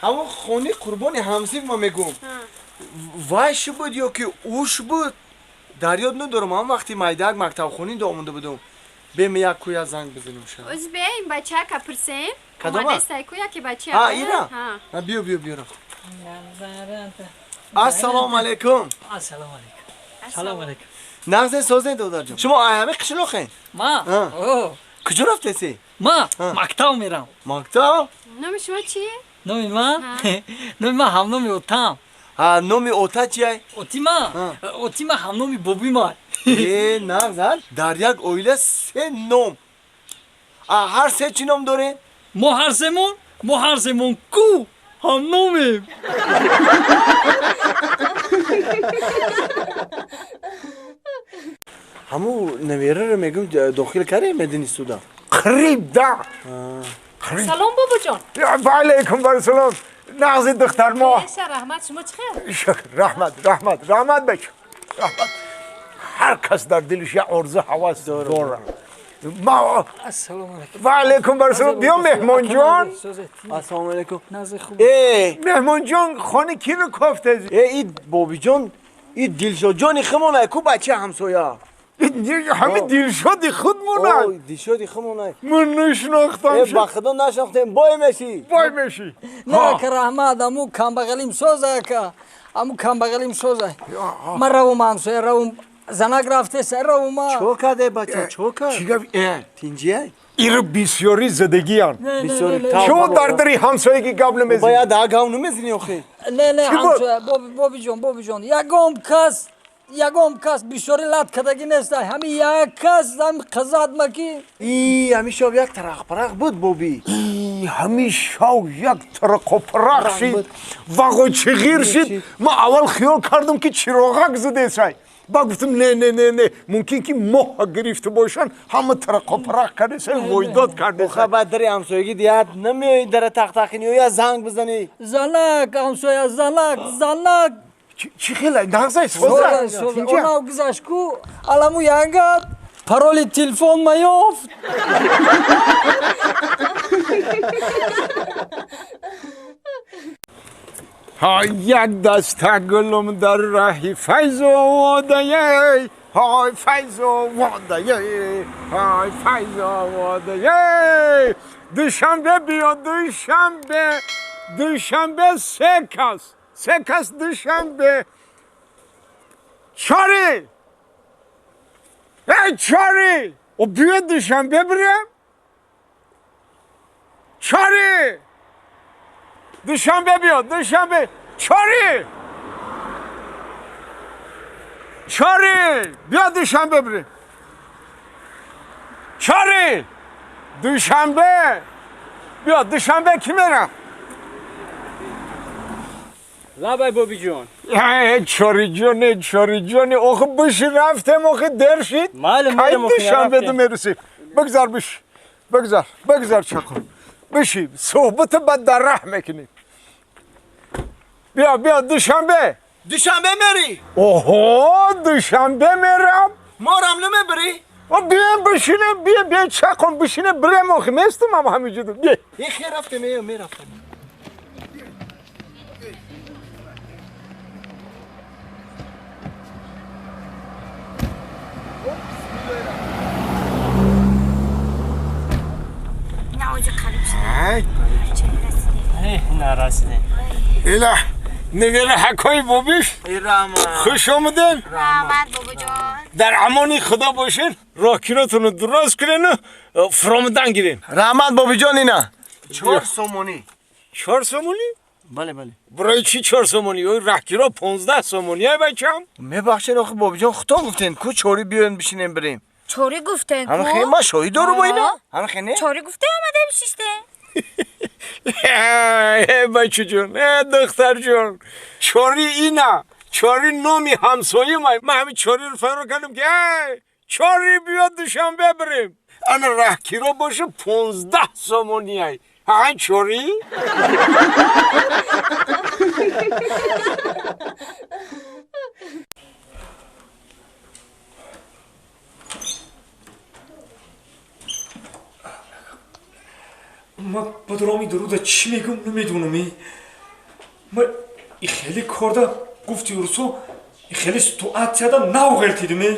Ҳамон хони қурбони ҳамсиф ма мегум. Вайш буд ё ки уш буд? Дар ёд надорам. Ҳам вақти майдак мактабхонӣ омода будум. Бем як куя занг бизанем ша. Оз беем бачака пурсем. Кадома? Омадестай ку яки бача. А, ира? А, биё, биё, биё рафт. Ассалому алайкум. Ассалому алайкум. Салом алайкум. Нағзе созед додарҷон. Шумо ай ҳами қишлоқен? Ма? О. Куҷо рафтеси? Ма мактаб мерам. Мактаб? Номи шумо чи? Номи ман? Номи ман ҳамноми отам. А номи ота чиай? Оти ма? Оти ма ҳамноми боби ма. Э, нағз, дар як оила се ном. А ҳар се чӣ ном дорем? Мо ҳар семон? Мо ҳар семон ку ҳамномем. Ҳаму навераро мегум дохил кардем медини суда. Қариб да. Салом бобоҷон. Ва алайкум вассалом. Нағзи духтар мо. Раҳмат, шумо чӣ хел? Шукр, раҳмат, раҳмат, раҳмат бача. Раҳмат. Ҳар кас дар дилаш як орзу ҳавас дорад. Ма Ассалому алайкум. Ва алайкум вассалом. Биё меҳмонҷон. Ассалому алайкум. Нағзи хуб. Э, меҳмонҷон хони киро кофтези? Э, и бобиҷон, и дилшодҷони химонай ку бача ҳамсоя. Ҳами дилшоди худмонад. Дилшоди химонай. Ман нашинохтам. Э, ба худо нашинохтем, бой мешӣ. Бой мешӣ. Не, ака раҳмат, аму камбағалим соза ака. Аму камбағалим соза. Ман равум ҳамсоя, равум. Занак рафтеса, равум ма. Чо карде бача, чо кард? Чӣ гап? Э, Тинҷия? Иро бисёри задагиян. Бисёри. Шумо дар дари ҳамсоягӣ гап намезанед. Бояд да гап намезанӣ охи. Не, не, ҳамсоя, бобиҷон, бобиҷон, ягон кас, ягон кас бисёри лат кардагӣ нест. Ҳами як кас ҳами қазат ма ки. И ҳами шоб як тарақпарақ буд боби. И ҳами шов як тарақопарақ шид, вағо чиғир шид. Ман аввал хиёл кардам ки чироғак задесай. Ба гуфтам не, не, не, не, мумкин ки моҳ гирифта бошанд, ҳама тарақопарақ кардесай, войдод кардесай. Охе баъд дари ҳамсоягӣ дият намеои дара тақтақ кунӣ ё я занг бизанӣ. Занак, ҳамсоя, занак, занак. Чӣ хела? Нағзай соза. Онав гузашт ку, аламу янгат пароли телефон ма ёфт. Ҳай як даста гулум дар раҳи файзу водае, ҳай файзу водае, ҳай файзу водае. Душанбе биё, душанбе, душанбе се кас, се кас душанбе. Чори! Эй, чори! О биё душанбе бирем? Чори! Душанбе биё, душанбе. Чори! Чори! Биё душанбе бирем. Чори! Душанбе! Биё душанбе ки мерам? Лабай бобиҷон. Чориҷоне, чориҷоне, охи биши рафтем, охи дер шид. Майли, майли, кай душанбе ду мерасем. Бигзар биши, бигзар, бигзар чақо. Биши, суҳбата ба дар раҳ мекунем. Биё, биё, душанбе. Душанбе мерӣ? Оҳо, душанбе мерам. Морам намебарӣ? О, биём бишинем, биё, биё, чақон бишинем, бирем охи, местам ам ҳамиҷо. Биё. Э, хер рафтем, э, мерафтем. Нарасидем. Ила, невера ҳакои бобиш. Хуш омаден. Раҳмат бобоҷон. Дар амони худо бошед. Роҳкиротонро дурост кунену фуромадан гирен. Раҳмат бобиҷон, ина. 4 сомонӣ. 4 сомонӣ? Бале, бале. Барои чӣ 4 сомонӣ? Ой, роҳкиро 15 сомонӣ ай бачам. Мебахшед охи бобиҷон, худтон гуфтен ку чорӣ биёен бишинем бирем. Чорӣ гуфтен ку? Ҳамин хе ма шоҳид дорум бо ина? Ҳамин хе не? Чорӣ гуфте омадем шиште. Э, бачаҷон, э, духтарҷон, чорӣ ина, чорӣ номи ҳамсоя май. Ман ҳамин чориро фаро кардам ки эй, чорӣ биё душанбе бирем. Ана роҳкиро боша 15 сомонӣ ай. Ҳа, чорӣ? Ман ба дуроми дуруда чӣ мегӯм намедонам. Ма и хеле корда гуфти урусо, и хеле ситуатсияда нав ғелтидиме.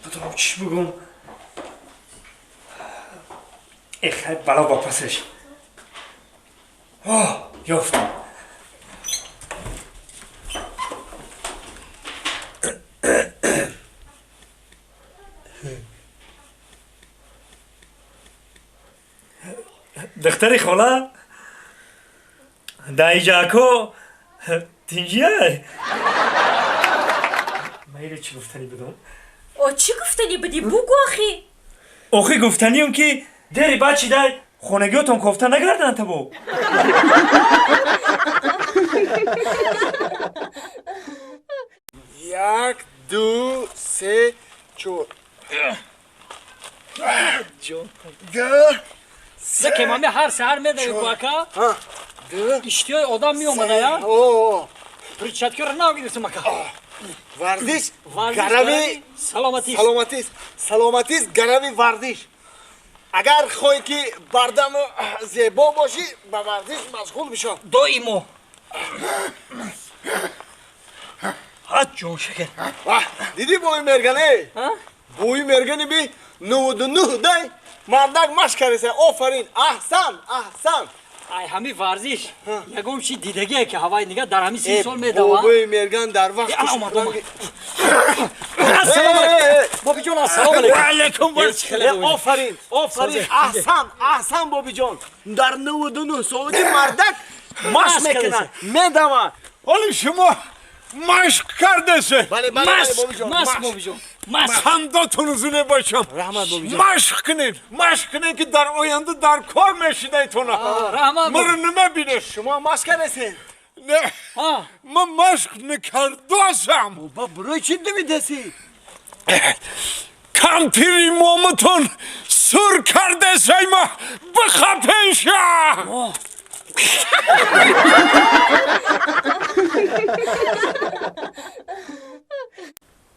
Надонам чӣ бигӯм. Э хай бало ба пасаш. О, ёфтам. Духтари хола? Даиҷако тинҷия? Ма иро чӣ гуфтанӣ будам? О, чӣ гуфтанӣ будӣ? Бугӯ охи. Охи гуфтаниам ки дери бачи дай хонагиётон кофта нагарданд табо. Як, ду, се, чор. Ҷон. Ду. Заке мами ҳар саҳар медавӣ ака? Иштиҳои одам меомада я? Перчаткиро нав гирифтам ака. Варзиш гарави саломатист. Саломатист. Саломатист гарави варзиш. Агар хоҳӣ ки бардаму зебо бошӣ, ба варзиш машғул бишав. Доимо. Ҳа ҷон шакар. Дидӣ бӯи мергане? Бӯи мергани би 99 дай мардак машқ кардеса. Офарин, аҳсан, аҳсан. Ай ҳами варзиш ягон чи дидагие ки ҳавай нига дар ҳами 30 сол медава. Бобои мерган дар вақт. Бобиҷон ассалому алайкум. Ва алайкум вассалом. Офарин, офарин, аҳсан, аҳсан бобиҷон. Дар 99 солаги мардак машқ мекунад, медава. Ҳоли шумо машқ кардесе. Бале, бале, бобиҷон. Машқ бобиҷон. Хандотон зуне бошам. Раҳмат бобиҷон. Машқ кунед, машқ кунед ки дар оянда дар кор мешидайтона. Раҳмат. Маро намебинед. Шумо машқ кардесен? Не. Ман машқ накардасам. Бо барои чӣ давидеси? Кампири моматон сур кардесай ма бихапенша.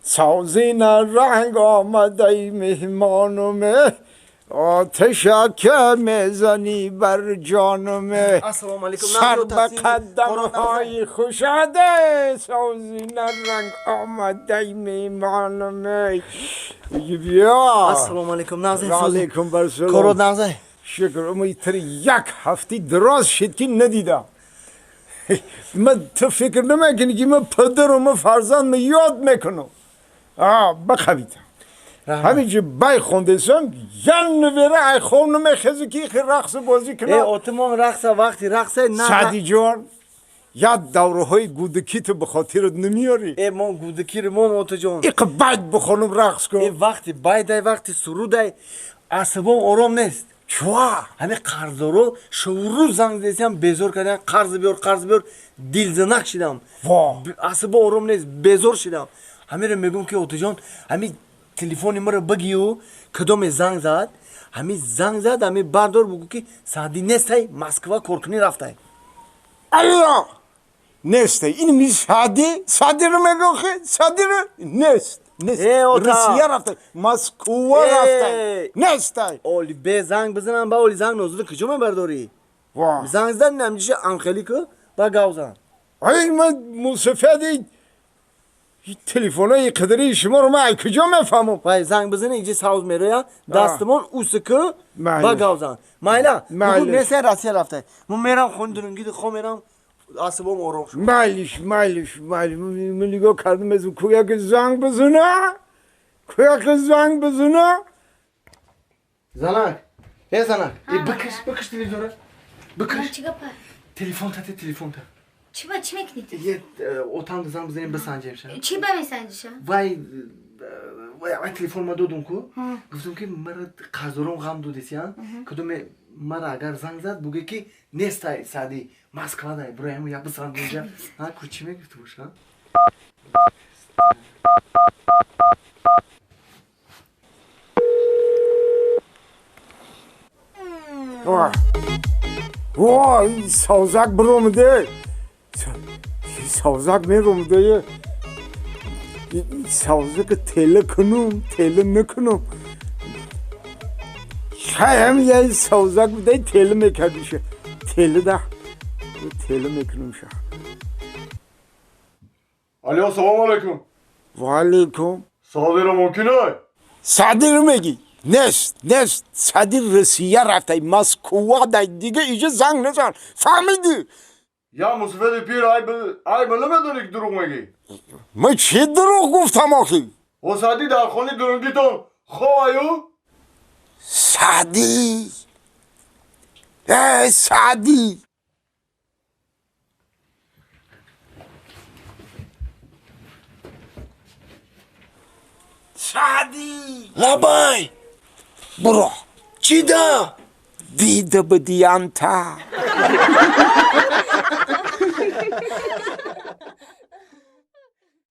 سازین رنگ آمده مهمانمه، آتشک میزنی بر جانمه، سر به قدم های خوشاده. سازین رنگ آمده مهمانمه. بیا. السلام علیکم. نازنین. علیکم بر سلام. کارو نازنین. شکر امیتر یک هفته دراز شد که ندیدم. من تو فکر نمیکنی که من پدر و من فرزند من یاد میکنم. بخویدم همینجا بای خوندسم ین نویره ای خوم نمیخزی که خیلی رقص بازی کنم. ای اتمام رقص وقتی رقص نه. سعدی جان یاد دوره های گودکی تو به خاطرت نمیاری. ای من گودکی رو من اتو جان. ایق باید بخونم رقص کن. ای وقتی باید ای وقتی سرود ای اعصابم آرام نیست. چوا؟ همه قرضدارو شروع زنگ زدم بیزار کردن. قرض بیار قرض بیار دلزنک شدم. وا اعصابم آرام نیست بیزار شدم. همه رو میگم که اتو جان همین تلفن مرا بگیو کدام زنگ زد همین زنگ زد همین بردار بگو که سعدی نیست مسکو کارکنی رفته. الله نیست این می سعدی سعدی رو میگم خی سعدی رو نیست نیست روسیه رفته مسکو رفته نیست. اولی به زنگ بزنم با اولی زنگ نوزده کجا میبرداری؟ وا زنگ زدن نمیشه انخلی که با گاوزن. ای من موسفید تلفن‌های قدری شما رو من کجا میفهمم؟ وای زنگ بزنه اینجا ساوز میرویا دستمون اوسکه با گاوزن. مایلا بگو نیست روسیه رفته. من میرم خون درونگی خو میرم اعصابم آرام شد. مایلش مایلش مایلش من نگاه کردم از کویا که زنگ بزنه کویا که زنگ بزنه. زنک ای زنک ای بکش بکش تلویزیون رو بکش. چی گپه؟ تلفن تا تلفن تا چی با چی میکنی؟ یه اتاق زنگ بزنیم بسنجیم شد. چی با میسنجی شد؟ وای وای تلفن ما دادم کو گفتم که مرا قرضدارم غم دادیسیان کدوم مرا اگر زنگ زد بگه که نیست سعدی مسکو دای برای همون یک بسنجیم ها کو چی میگفت باشه؟ وای وای سازک برآمده سازک میرم سازک تله کنم تله نکنم. خیلی یه سازک بوده تله میکردیشه تله ده Теле мекунам ша. Алё, салом алейкум. Ва алейкум. Садиро мумкин ай? Садир мегӣ? Нест, нест. Садир Русия рафтай, Москва дай, дига иҷа занг назан. Фаҳмидӣ? Я мусафеди пир ай ай намедонӣ ки дурӯғ мегӣ. Ман чӣ дурӯғ гуфтам охи? О Сади дар хони дурӯнгитон хоб аю? Саъдӣ. Э, Саъдӣ. Саъдӣ. Лабай! Буро. Чӣ да? Дида бидиянта.